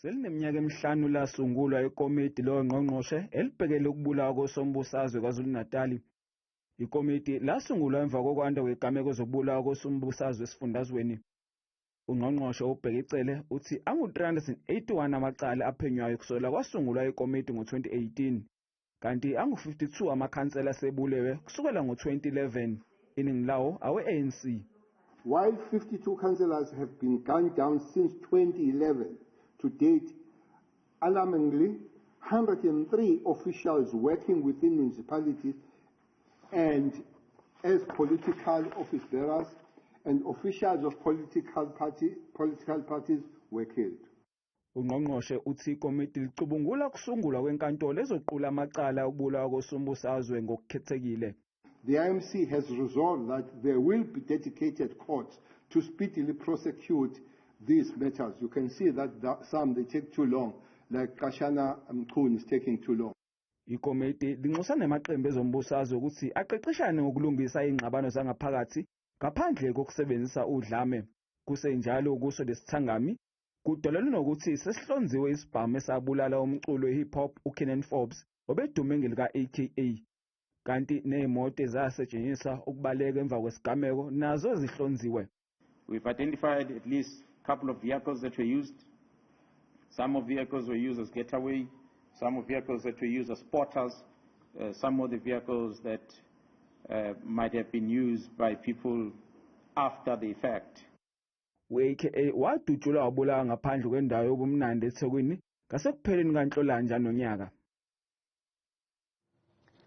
Selineminyaka emihlanu lasungulwa ikomiti longqongqoshe elibhekele ukubulawa kosombusazwe KwaZulu-Natal. Ikomiti lasungulwa emva kokwanda kwezigameko zokubulawa kosombusazwe esifundazweni. Ungqongqoshe uBheki Cele uthi angu-381 amacala aphenywayo kusukela kwasungulwa ikomiti ngo-2018, kanti angu-52 amakhansela asebulewe kusukela ngo-2011, iningi lawo awe-ANC. While 52 councillors have been gunned down since 2011 to date, alarmingly, 103 officials working within municipalities and as political office bearers and officials of political parties were killed. Ungqongqoshe uthi ikomiti licubungula ukusungulwa kwenkantolo ezoqula amacala okubulawa kosombusazwe ngokukhethekile. The IMC has resolved that there will be dedicated courts to speedily prosecute these matters. You can see that some, they take too long, like Kashana Mchunu is taking too long. Ikomiti linxusa namaqembu ezombusazwe ukuthi aqeqeshane ngokulungisa izingxabano zangaphakathi ngaphandle kokusebenzisa udlame. Kusenjalo, kuso lesithangami kudalulwe nokuthi sesihlonziwe isibhamu esabulala umculi we-hip hop uKiernan Forbes, obedume ngelika-AKA, kanti nezimoto ezasetshenziswa ukubaleka emva kwesigameko nazo zihlonziwe. We've identified at least a couple of vehicles that were used. Some of vehicles were used as getaway, some of vehicles that were used as spotters, some of the vehicles that might have been used by people after the fact. U-AKA wadutshulwa wabulawa ngaphandle kwendawo yobumnandi eThekwini ngasekupheleni kaNhlolanja nonyaka.